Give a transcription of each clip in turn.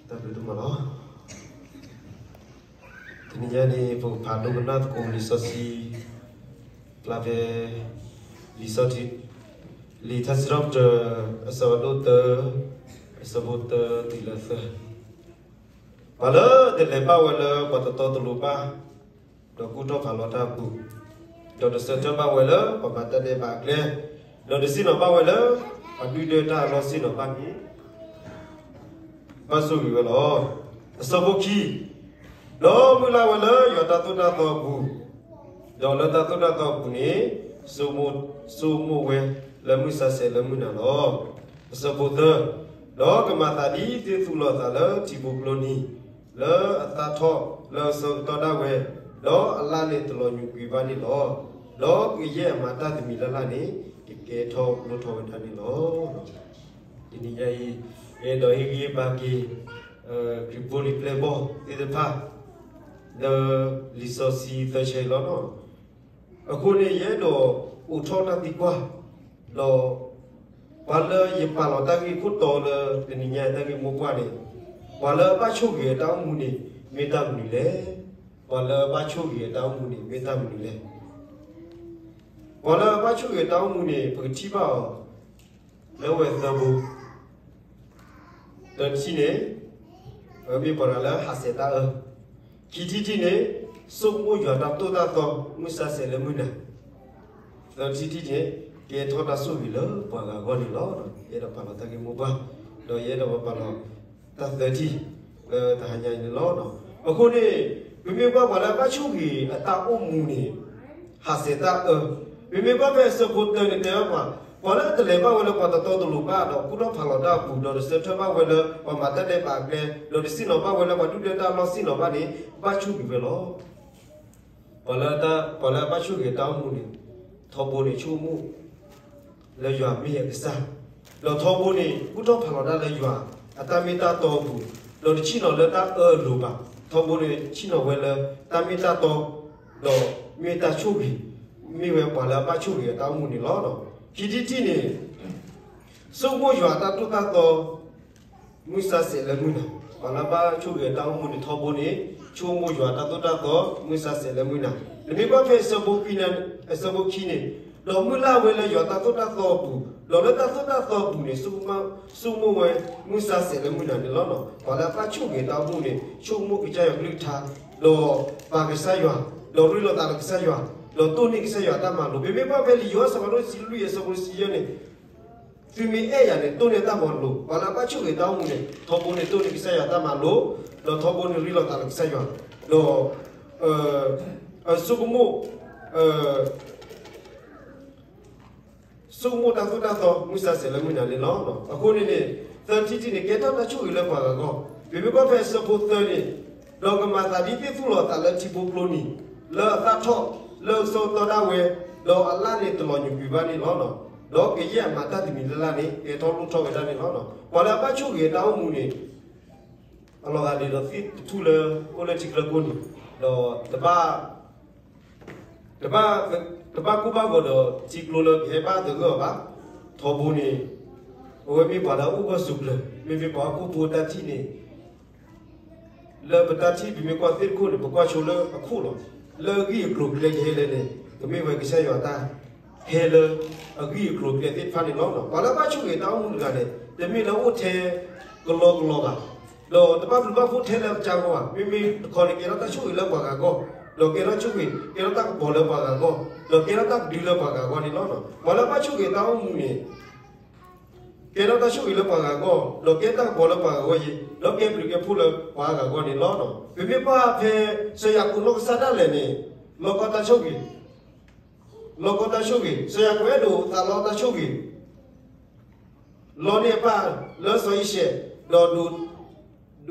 တၢ်ဘျုးဒိၣ်မးလီၤ. တနံၤညါန့ၣ် ပကဖးဒိကနၣ်သကိးလံာ်စီဆှံ ပျၢ်ဖဲ လံာ်စီဆှံ လံာ်ထါစံးထီၣ်ပတြၢၤ အဆၢဒိၣ်တၢ, အဆၢဖိတၢတုၤလၢသၢ, ပှၤလၢတလဲၤဘၣ်ဝဲလၢပှၤတတီတလိၤဘၣ် ဒီးကူၣ်ထီၣ်ဖးလီၤတၢ်အပူၤ, ဒီးတဆၢထၢၣ်ဘၣ်ဝဲလၢပှၤမၤတၢ်ဒဲးဘးအကျဲ, ဒီးတဆ့ၣ်နီၤဘၣ်ဝဲလၢ ပှၤဒုၣ်ဒွဲၣ်တၢ်အလီၢ်ဆ့ၣ်နီၤဘၣ်န့ၣ် ဘၣ်ဆိၣ်ဂ့ၤဝဲလီၤ. အဆၢဖိခံ, ဒီးမုၢ်လၢ်ဝဲလၢယွၤတၢ်သိၣ်တၢ်သီအပူၤ, ဒီးလၢတၢ်သိၣ်တၢ်သီအပူၤန့ၣ် ဆိကမိၣ်ဝဲလၢမုၢ်ဆါဆဲးလၢမုၢ်နၤလီၤ. အဆၢဖိသၢ, ဒီးကမၤသးဒ်သ့ၣ်သူၣ်လီၤသးလၢထံဘိကျိနံၤ, လၢအသၣ်ထီၣ်လၢအဆၢကတီၢ်ဒၣ်ဝဲ, ဒီးအလၣ်န့ၣ်တလီၤညွံးကွံာ်ဘၣ်န့ၣ်လီၤ. ဒီးကယဲၢ်အမၤတၢ်တမံၤလၢ်လၢ်န့ၣ် ကကဲထီၣ်လိၣ်ထီၣ်ဝဲဒၣ်န့ၣ်လီၤ. တနံၤညါအံၤ အဲၣ်ဒိးဟ့ၣ်ဂံၢ်ဟ့ၣ်ဘါက့ၤ ခရံာ်ဖိလံာ်ပျဲၢ်ဘီၣ်သ့ၣ်တဖၣ် လၢလံာ်စီဆှံသၢဆၢအံၤလီၤ. အဃိန့ၣ် ယအဲၣ်ဒိးအိးထီၣ်တၢ်သံကွၢ် ဒီး ပှၤလၢယပာ်လီၤတၢ်ဂ့ၢ်ခိၣ်တီလၢတနံၤညါတၢ်ဂ့ၢ်မိၢ်ပှၢ်န့ၣ်, ပှၤလၢအဘၣ်ဆိၣ်ဂ့ၤအတၢ်အိၣ်မူန့ၣ် မ့ၢ်တၢ်မနုၤလဲၣ်. ပှၤလၢအဘၣ်ဆိၣ်ဂ့ၤအတၢ်အိၣ်မူန့ၣ် မ့ၢ်တၢ်မနုၤလဲၣ်. ပှၤလၢအဘၣ်ဆိၣ်ဂ့ၤအတၢ်အိၣ်မူန့ၣ် ပကထံၣ်ဘၣ်အီၤ လၢဝဲသၢဘိ တထံၣ်န့ၣ် မ့ၢ်ပှၤတဂၤလၢဟးဆှဲးတၢ်အၢ, ခံထံၣ်တထံၣ်န့ၣ် ဆိကမိၣ်ယွၤတၢ်သိၣ်တၢ်သီ မုၢ်ဆါဆဲးလၢမုၢ်နၤ, သၢထံၣ်တထံၣ်န့ၣ် ကဲထီၣ်တၢ်ဆိၣ်ဂ့ၤလၢပှၤဂၤအဂီၢ်န့ၣ်လီၤ. ယအဲၣ်ဒိးပာ်လီၤတၢ်ဂ့ၢ်မိၢ်ပှၢ်, ဒီးယအဲၣ်ဒိးပာ်လီၤတၢ်သၢထံၣ် လၢတဟါညါအံၤန့ၣ်လီၤ. အဃိန့ၣ် ပမ့ၢ်ကွၢ်ပှၤလၢအဘၣ်ဆိၣ်ဂ့ၤအတၢ်အိၣ်မူန့ၣ် ဟးဆှဲးတၢ်အၢ, ပမ့ၢ်ကွၢ်ဖဲအဆၢဖိတၢန့ၣ် တဲဘၣ်ပှၤ, ပှၤလၢတလဲၤဘၣ်ဝဲလၢပှၤတတီတလိၤဘၣ် ဒီးကူၣ်ထီၣ်ဖးလီၤတၢ်အပူၤ ဒီးတဆၢထၢၣ်ဘၣ်ဝဲလၢပှၤမၤတၢ်ဒဲးဘးအကျဲ, ဒီးတဆ့ၣ်နီၤဘၣ်ဝဲလၢပှၤဒုၣ်ဒွဲၣ်တၢ်အလီၢ်ဆ့ၣ်နီၤဘၣ်န့ၣ် ဘၣ်ဆိၣ်ဂ့ၤဝဲလီၤ. ပှၤလၢတၢ်, ပှၤလၢအဘၣ်ဆိၣ်ဂ့ၤအတၢ်အိၣ်မူန့ၣ် ထီဘိန့ၣ် ဆိကမိၣ် လၢယွၤမ့ၢ်အကစၢ်, ဒီးထီဘိန့ၣ် ကူၣ်ထီၣ်ဖးလီၤတၢ်လၢယွၤအတၢ်မ့ၢ်တၢ်တီအပူၤ, ဒီးတဆ့ၣ်နီၤလၢတၢ်အၢအလိၤဘၣ်, ထီဘိန့ၣ်ဆ့ၣ်နီၤဝဲလၢတၢ်မ့ၢ်တၢ်တီ, ဒီးမ့ၢ်တၢ်ဆိၣ်ဂ့ၤ, မ့ၢ်ဝဲပှၤလၢအဘၣ်ဆိၣ်ဂ့ၤအတၢ်အိၣ်မူန့ၣ်လီၤ. ခံထံၣ်တထံၣ်န့ၣ် ဆိကမိၣ်ယွၤအတၢ်သိၣ်တၢ်သီ မုၢ်ဆါဆဲးလၢမုၢ်နၤ, ပှၤလၢအဘၣ်ဆိၣ်ဂ့ၤအတၢ်အိၣ်မူန့ၣ် ထီဘိန့ၣ် ဆိကမိၣ်ယွၤအတၢ်သိၣ်တၢ်သီ မုၢ်ဆါဆဲးလၢမုၢ်နၤ, နမ့ၢ်ကွၢ်ဖဲအဆၢဖိခံန့ၣ်, အဆၢဖိခံန့ၣ်, ဒီးမုၢ်လၢ်ဝဲလၢယွၤတၢ်သိၣ်တၢ်သီအပူၤ, ဒီးလၢတၢ်သိၣ်တၢ်သီအပူၤန့ၣ် ဆိကမိၣ်ဝဲ မုၢ်ဆါဆဲးလၢမုၢ်နၤန့ၣ်လီၤ. ပှၤလၢအဘၣ်ဆိၣ်ဂ့ၤအတၢ်အိၣ်မူန့ၣ် ဆိကမိၣ်ကစၢ်ယွၤကလုၢ်ကထါ, ဒီးပာ်ကစၢ်ယွၤ, ဒီးရ့လိာ်သးဒီးကစၢ်ယွၤ, ဒီးတိၢ်န့ၢ်ကစၢ်ယွၤအတၢ်မၤလိာ်, ပမ့ၢ်ကွၢ်ဖဲလံာ်ယိၤဟၣ်အဆၢဒိၣ်တဆံလွံၢ်အဆၢဖိတဆံယဲၢ်န့ၣ် သုမ့ၢ်အဲၣ်ယၤန့ၣ် တိၢ်န့ၢ်တၢ်မၤလိာ်, ပှၤလၢအဘၣ်ဆိၣ်ဂ့ၤအတၢ်အိၣ်မူန့ၣ် ထီဘိန့ၣ် တိၢ်န့ၢ်ကစၢ်ယွၤအတၢ်မၤလိာ်, ဒီးထီဘိန့ၣ်ရ့လိာ်သးဒီးကစၢ်ယွၤ, ဒီး ဆိကမိၣ် ဆိကမိၣ်တၢ်သိၣ်တၢ်သီ မုၢ်ဆါဆဲးလၢမုၢ်နၤန့ၣ်လီၤ. အဃိန့ၣ်န့ၣ် သၢထံၣ်တထံၣ်န့ၣ် ကဲထီၣ်တၢ်ဆိၣ်ဂ့ၤလၢပှၤဂၤအဂီၢ်, ပမ့ၢ်ကွၢ်ဖဲအဆၢဖိသၢန့ၣ်, ဒီးကမၤသးဒ်သ့ၣ်သူၣ်လီၤသးလၢထံဘိကျိနံၤ, လၢအသၣ်ထီၣ်လၢအဆၢကတီၢ်ဒၣ်ဝဲ, ဒီးအလၣ်န့ၣ်တလီၤညွံးကွံာ်ဘၣ်န့ၣ်လီၤ. ဒီးကယဲၢ်အမၤတၢ်တမံၤလၢ်လၢ်န့ၣ် ကဲထီၣ်လိၣ်ထီၣ်ဝဲဒၣ်န့ၣ်လီၤ. ပှၤလၢအဘၣ်ဆိၣ်ဂ့ၤအတၢ်အိၣ်မူန့ၣ် အလီၤဂာ်ဒ်သိးသ့ၣ်တထူၣ်လၢအိၣ်လၢထံကျၢၢ်ကိၢ်န့ၣ်, ဒီး တဘၣ်, တဘၣ်ကိၢ်ဘၣ်ဂီၤဒီးထံကျိလၢကဟဲဘၣ်သဂၢၢ်အီၤဘၣ်, ထီဘိန့ၣ် အဝဲမ့ၢ်ပှၤလၢအအိၣ်ဂၢၢ်ဆိးကျၢၤ, မ့မ့ၢ်ပှၤဟီၣ်ခိၣ်ဖိတၢ်ထံၣ်န့ၣ် လၢပတၢ်ထံၣ်ပမ့ၢ်ကွၢ်သ့ၣ်တခိၣ်န့ၣ် ပကွၢ်ဆိလၢအခိၣ်လီၤ. လၢအဂံၢ်အကျိၤအကျဲကဟဲလဲၣ်န့ၣ် ကမ့ၢ်ဝဲကစၢ်ယွၤတၢ်ဟဲလၢအဂံၢ်အကျိၤအကျဲသ့ၣ်တဖၣ်န့ၣ်လီၤ. ပှၤလၢအဘၣ်ဆိၣ်ဂ့ၤအတၢ်အိၣ်မူတဂၤန့ၣ် တမ့ၢ်လၢအအိၣ်ထဲကလီကလီဘၣ်, ဒီးတဘၣ်ဘျုးဘၣ်ဖှိၣ်ထဲလၢအကစၢ်အဂီၢ်ဘၣ်. မ့မ့ၢ်တခီန့ၣ် ကဲထီၣ်တၢ်ဆိၣ်ဂ့ၤလၢပှၤဂၤအဂီၢ်, ဒီးကဲထီၣ်ဆိၣ်ဂ့ၤ, ကဲထီၣ်တၢ်ကပီၤလၢပှၤဂၤအဂီၢ်, ဒီးကဲထီၣ်တၢ်ကဒုလၢပှၤဂၤအဂီၢ်န့ၣ်လီၤ. ပှၤလၢအဘၣ်ဆိၣ်ဂ့ၤအတၢ်အိၣ်မူန့ၣ် ကဲထီၣ်တၢ်ဆိၣ်ဂ့ၤလၢပှၤဂၤအဂီၢ်, ဒီးကဲတၢ်ကပီၤလၢပှၤဂၤအဂီၢ်အံၤ, ဒီးကဲဘျုးကဲဖှိၣ်လၢပှၤဂၤအဂီၢ်န့ၣ်လီၤ. ပမ့ၢ်ကွၢ်ဖဲ စီၤယၤကိာ်နီၢ်ကစၢ်ဒၣ်လဲာ်န့ၣ်, လီၢ်ကီတၢ်ဆိၣ်ဂ့ၤ, လီၢ်ကီတၢ်ဆိၣ်ဂ့ၤ, စီၤယၤကိာ်အဲၣ်ဒိးသးလီတၢ်ဆိၣ်ဂ့ၤ လီန့ၢ်အပၢ်လၢစီၤအံၤၡဲး, ဒီးဒိး, ဒ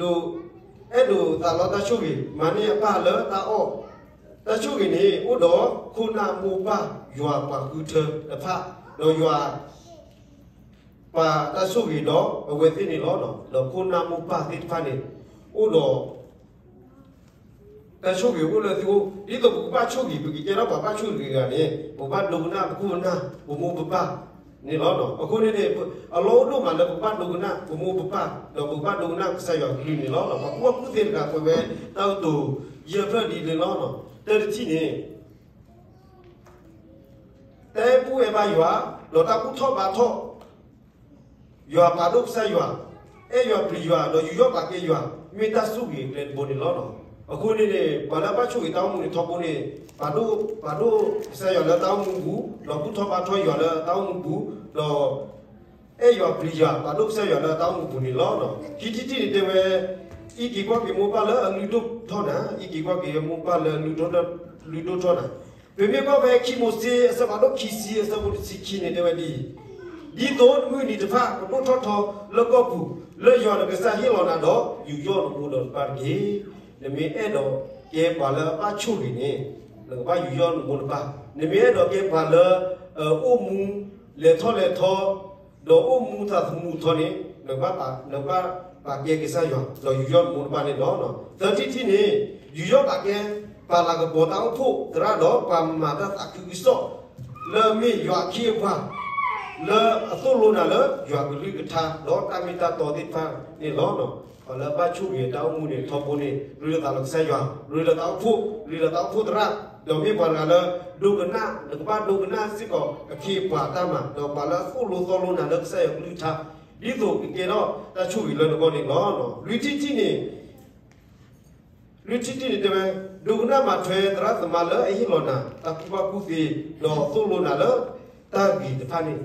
ိး, အဲၣ်ဒိးသးလီတၢ်ဆိၣ်ဂ့ၤ မၤန့ၢ်အပၢ်လၢတၢ်အီၣ်, တၢ်ဆိၣ်ဂ့ၤန့ၣ် အိၣ်ဒီးခိၣ်နၢ်မိၢ်ပၢ်ယွၤပှၤဃုထၢတဖၣ်, ဒီးယွၤ ပာ်တၢ်ဆိၣ်ဂ့ၤဒီးအဝဲသ့ၣ်န့ၣ်လီၤ. ဒီးခိၣ်နၢ်မိၢ်ပၢ်သ့ၣ်တဖၣ်န့ၣ် အိၣ်ဒီး တၢ်ဆိၣ်ဂ့ၤအိၣ်လၢသုအိၣ်, ဒ်သိးပကဘၣ်ဆိၣ်ဂ့ၤ ပကကဲထီၣ်ပှၤဘၣ်ဆိၣ်ဂ့ၤတဂၤန့ၣ် ပဘၣ်ဒိကနၣ်ပခိၣ်ပနၢ် ပမိၢ်ပပၢ်, န့ၣ်လီၤ. အဃိန့ၣ်န့ၣ် အလီၢ်အိၣ်ဒိၣ်မးလၢပကဘၣ်ဒိကနၣ်ပမိၢ်ပပၢ် ဒီးပကဘၣ်ဒိကနၣ်ကစၢ်ယွၤအကလုၢ်န့ၣ်လီၤ. ပှၤကူၣ်ဘၣ်ကူၣ်သ့တဂၤကွဲးဝဲတၢ်ကတိၤယဲၢ်ဖျၢၣ်ဒ်န့ၣ်လီၤ. တၢ်တထံၣ်န့ၣ် တၢ်အဲၣ်ဘူၣ်အဲၣ်ဘါယွၤ ဒီးတၢ်ဘူၣ်ထီၣ်ဘါထီၣ် ယွၤပာ်ဒိၣ်ကစၢ်ယွၤ, အဲၣ်ယွၤပျံၤယွၤ ဒီးယူးယီၣ်ပာ်ကဲယွၤ မ့ၢ်တၢ်ဆိၣ်ဂ့ၤအကျဲတဘိန့ၣ်လီၤ. အဃိန့ၣ်န့ၣ် ပှၤလၢအဘၣ်ဆိၣ်ဂ့ၤတၢ်အိၣ်မူန့ၣ်ထီဘိန့ၣ် ပာ်ဒိၣ် ပာ်ဒိၣ်ကစၢ်ယွၤလၢတၢ်အိၣ်မူပူၤ ဒီးဘူၣ်ထီၣ်ဘါထီၣ်ယွၤလၢတၢ်အိၣ်မူပူၤ ဒီး အဲၣ်ယွၤပျံၤယွၤ ပာ်ဒိၣ်ကစၢ်ယွၤလၢတၢ်အိၣ်မူပူၤန့ၣ်လီၤ. ခံထံၣ်တထံၣ်န့ၣ်တဲဝဲ အံးက့ၤကွၢ်က့ၤမိၢ်ပၢ်လၢအလုၢ်ဒိၣ်ထီၣ်နၤ, အံးက့ၤကွၢ်က့ၤမိၢ်ပၢ်လၢအလုၢ်ဒိၣ်ထီၣ်နၤ. ပမ့ၢ်ကွၢ်ဖဲခံမိၤၡ့အဆၢဖးဒိၣ်ခံဆံအဆၢဖိတဆံခံန့ၣ်တဲဝဲဒ်အံၤ, ဒ်သိးမုၢ်နံၤတဖၣ်ကဒိၣ်ထီၣ်ထီလၢကီၢ်ပူၤ လၢယွၤနကစၢ်ဟ့ၣ်လီၤနၤဒီး ယူးယီၣ်နမိၢ်ဒီးနပၢ်တက့ၢ်. နမ့ၢ်အဲၣ်ဒိးကဲပှၤလၢအဘၣ်ဆိၣ်ဂ့ၤန့ၣ် နကဘၣ်ယူးယီၣ်နမိၢ်နပၢ်, နမ့ၢ်အဲၣ်ဒိးကဲပှၤလၢ အအိၣ်မူ လဲၤထီၣ်လဲၤထီ ဒီးအိၣ်မူသးသမူထီန့ၣ် နကဘၣ်ပာ်ကဲကစၢ်ယွၤ ဒီးယူးယီၣ်နမိၢ်နပၢ်န့ၣ်လီၤ. သၢထံၣ်တထံၣ်န့ၣ် ယူးယီၣ်ပာ်ကဲ ပှၤလၤကပီၤတၢ်အိၣ်ဖှိၣ်သရၣ်ဒီးပှၤမၤတၢ်သးခုကစီၣ် လၢအမ့ၢ်ယွၤအခ့အပှၤ လၢအသိၣ်လိနၤလၢယွၤကလုၢ်ကထါ ဒီးတၢ်မ့ၢ်တၢ်တီသ့ၣ်တဖၣ်န့ၣ်လီၤ. ပှၤလၢအဘၣ်ဆိၣ်ဂ့ၤအတၢ်အိၣ်မူန့ၣ် ထီဘိန့ၣ် ရ့လိာ်သးလၢကစၢ်ယွၤ, ရ့လိာ်သးအိၣ်ဖှိၣ်, ရ့လိာ်သးအိၣ်ဖှိၣ်သရၣ်, ဒီးမ့ၢ်ပှၤတဂၤလၢ ဒိကနၣ် နကဘၣ်ဒိကနၣ်စ့ၢ်ကီးအခ့အပှၤတၢ်မၤ ဒီးပှၤလၢအသိၣ်လိသီလိနၤလၢကစၢ်ယွၤကလုၢ်ကထါ ဒ်သိးကကဲထီၣ်တၢ်ဆိၣ်ဂ့ၤလၢနဂီၢ်န့ၣ်လီၤ. လွံၢ်ထံၣ်တထံၣ်န့ၣ် လွံၢ်ထံၣ်တထံၣ်န့ၣ်တဲဝဲ ဒိကနၣ်မၤထွဲသရၣ်သမါလၢအဟ့ၣ်လီၤနၤ တၢ်ကူၣ်ဘၣ်ကူၣ်သ့ ဒီးသိၣ်လိနၤလၢတၢ်ဂ့ၤတဖၣ်န့ၣ်,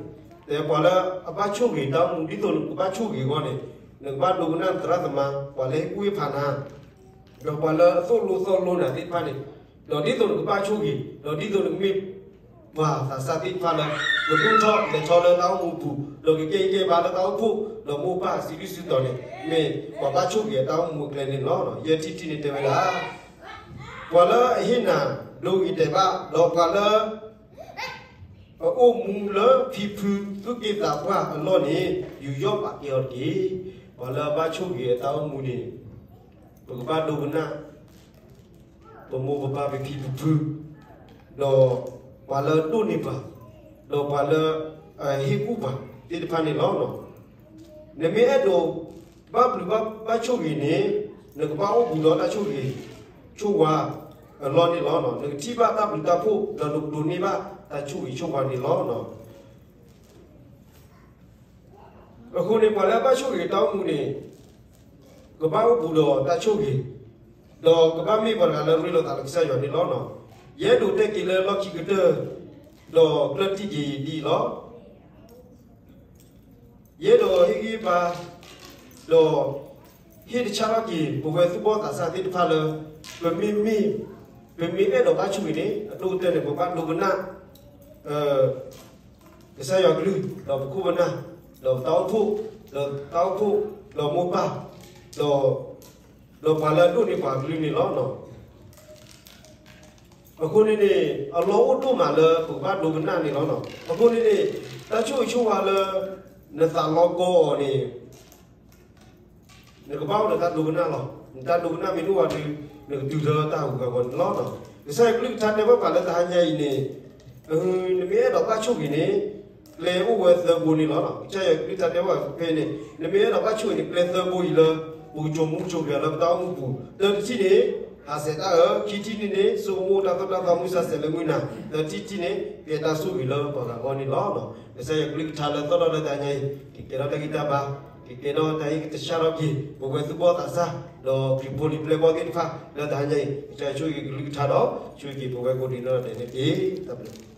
တဲပှၤလၢအဘၣ်ဆိၣ်ဂ့ၤတၢ်အိၣ်မူ ဒ်သိးနကဘၣ်ဆိၣ်ဂ့ၤအဂီၢ်န့ၣ် နကဘၣ်ဒိကနၣ်သရၣ်သမါ ပှၤလၢဟ့ၣ်ကူၣ်ဟ့ၣ်ဖးနၤ ဒီးပှၤလၢအသိၣ်လိသီလိနၤသ့ၣ်တဖၣ်န့ၣ်, ဒီးဒ်သိးနကဘၣ်ဆိၣ်ဂ့ၤ ဒီးဒ်သိးနကမ့ၢ်ပှၤသးစၢ်သ့ၣ်တဖၣ်လၢ ကဒိၣ်ထီၣ်လဲၤထီလၢတၢ်အိၣ်မူပူၤ ဒီးကကဲအံၤကဲဘါလၢတၢ်အိၣ်ဖှိၣ် ဒီးမိၢ်ပၢ်စံးဘျုးစံးတီၤန့ၣ် မ့ၢ်ပှၤဘၣ်ဆိၣ်ဂ့ၤအတၢ်အိၣ်မူအကျဲန့ၣ်လီၤ. ယဲၢ်ထံၣ်တထံၣ်န့ၣ်တဲဝဲဒၣ် ပှၤလၢအဟ့ၣ်နၤ ဒိဂ့ၤတဲာ်ဘၣ် ဒီးပှၤလၢ အအိၣ်မူလၢဖံဖု သူၣ်က့သးပှၢ်အလီၢ်န့ၣ် ယူးယီၣ်ပာ်ကဲအီၤတက့ၢ်. ပှၤလၢအဘၣ်ဆိၣ်ဂ့ၤအတၢ်အိၣ်မူန့ၣ် ပကဘၣ်ဒိကနၣ် ပမိၢ်ပပၢ်ပဖံပဖု ဒီးပှၤလၢအဒိးန့ၢ်ပှၤ ဒီးပှၤလၢ ဟ့ၣ်ကူၣ်ပှၤသ့ၣ်တဖၣ်န့ၣ်လီၤ. နမ့ၢ်အဲၣ်ဒိးဘၣ်ဘျုးဘၣ်ဆိၣ်ဂ့ၤန့ၣ် နကဘၣ်အိၣ်ဘူးဒီးတၢ်ဆိၣ်ဂ့ၤဆိၣ်ဝါအလီၢ်န့ၣ်လီၤ. နကထံၣ်ဘၣ်တၢ်ဘျုးတၢ်ဖှိၣ် ဒီးနကဒိးန့ၢ်ဘၣ်တၢ်ဆိၣ်ဂ့ၤဆိၣ်ဝါန့ၣ်လီၤ. အဃိန့ၣ် ပှၤလၢအဘၣ်ဆိၣ်ဂ့ၤတၢ်အိၣ်မူန့ၣ် ကဘၣ်အိၣ်ဘူးဒီးတၢ်ဆိၣ်ဂ့ၤ, ဒီးကဘၣ်မ့ၢ်ပှၤတဂၤလၢရ့လိာ်သးလၢကစၢ်ယွၤန့ၣ်လီၤ. ယအဲၣ်ဒိးတဲက့ၤလၢလီၢ်ခံကတၢၢ် ဒီးကျၢၢ်တံၢ်က့ၤဒ်အံၤလီၤ. ယအဲၣ်ဒိးဟ့ၣ်ဂံၢ်ဘါ ဒီးဟ့ၣ်တဆၣ်ထီၣ်က့ၤ ပဝဲသူၣ်ဘီၣ်သးစၢ်သ့ၣ်တဖၣ်လၢ ပမ့မ့ၢ် ပမ့ၢ်အဲၣ်ဒိးဘၣ်ဆိၣ်ဂ့ၤန့ၣ် အဒိၣ်ကတၢၢ်န့ၣ် ပဘၣ်ဒိကနၣ် ကစၢ်ယွၤကလုၢ် ဒီးပခိၣ်ပနၢ် ဒီးတၢ်အိၣ်ဖှိၣ် ဒီးတၢ်အိၣ်ဖှိၣ် ဒီးမိၢ်ပၢ် ဒီး ဒီးပှၤလၢအဒိးန့ၢ်ပှၤကလုၢ်န့ၣ်လီၤ. အဃိန့ၣ်န့ၣ် အလီၢ်အိၣ်ဒိၣ်မးလၢပကဘၣ်ဒိကနၣ်န့ၣ်လီၤ. အဃိန့ၣ်န့ၣ် တၢ်ဆိၣ်ဂ့ၤဆိၣ်ဝါလၢ နသးလီကီအီၤန့ၣ် နကဘၣ်အိၣ်ဒီးတၢ်ဒိကနၣ်လီၤ. နတၢ်ဒိကနၣ်မ့ၢ်တအိၣ်ဘၣ်ဒီး နကတုၤလၢတၢ်ဟးဂူာ်ဟးဂီၤန့ၣ်လီၤ. ကစၢ်ယွၤကလုၢ်ကထါတဲဘၣ်ပှၤလၢတဟါညါအံၤန့ၣ် နမ့ၢ်အဲၣ်ဒိးဘၣ်ဆိၣ်ဂ့ၤန့ၣ် ကျဲအိၣ်ဝဲသၢဘိန့ၣ်လီၤ. ကစၢ်ယွၤကလုၢ်ကထါတဲဘၣ်ဖဲန့ၣ် နမ့ၢ်အဲၣ်ဒိးဘၣ်ဆိၣ်ဂ့ၤန့ၣ် ကျဲသၢဘိအံၤလၢ ပကစိာ်မူစိာ်ဂဲၤလၢပတၢ်အိၣ်မူပူၤ တၢတထံၣ်န့ၣ် ဟးဆှဲးတၢ်အၢ, ခံထံၣ်တထံၣ်န့ၣ် ဆိကမိၣ်တၢ်သိၣ်တၢ်သီမုၢ်ဆါဆဲးလၢမုၢ်နၤ, သၢထံၣ်တထံၣ်န့ၣ် ကဲတၢ်ဆိၣ်ဂ့ၤလၢပှၤဂၤအဂီၢ်န့ၣ်လီၤ. ကစၢ်ယွၤကလုၢ်ကထါလၢသီၣ်ထီၣ်လၢတဟါညါအံၤ ကကဲထီၣ်တၢ်ဂံၢ်တၢ်ဘါ, ကကဲထီၣ်တၢ်ဟ့ၣ်ကတၢၢ်ဆၣ်ထီၣ်က့ၤ ပဝဲသူၣ်ဘီၣ်သးစၢ် ဒီးခရံာ်ဖိလံၤပျဲၢ်ဘီၣ်သ့ၣ်တဖၣ်လၢတဟါညါအံၤ ကစၢ်ယွၤဆိၣ်ဂ့ၤကလုၢ်ကထါဒီး ဆိၣ်ဂ့ၤက့ၤပဝဲကိးဒံးနီၢ်ဒဲးန့ၣ်တက့ၢ်. တၢ်ဘျုး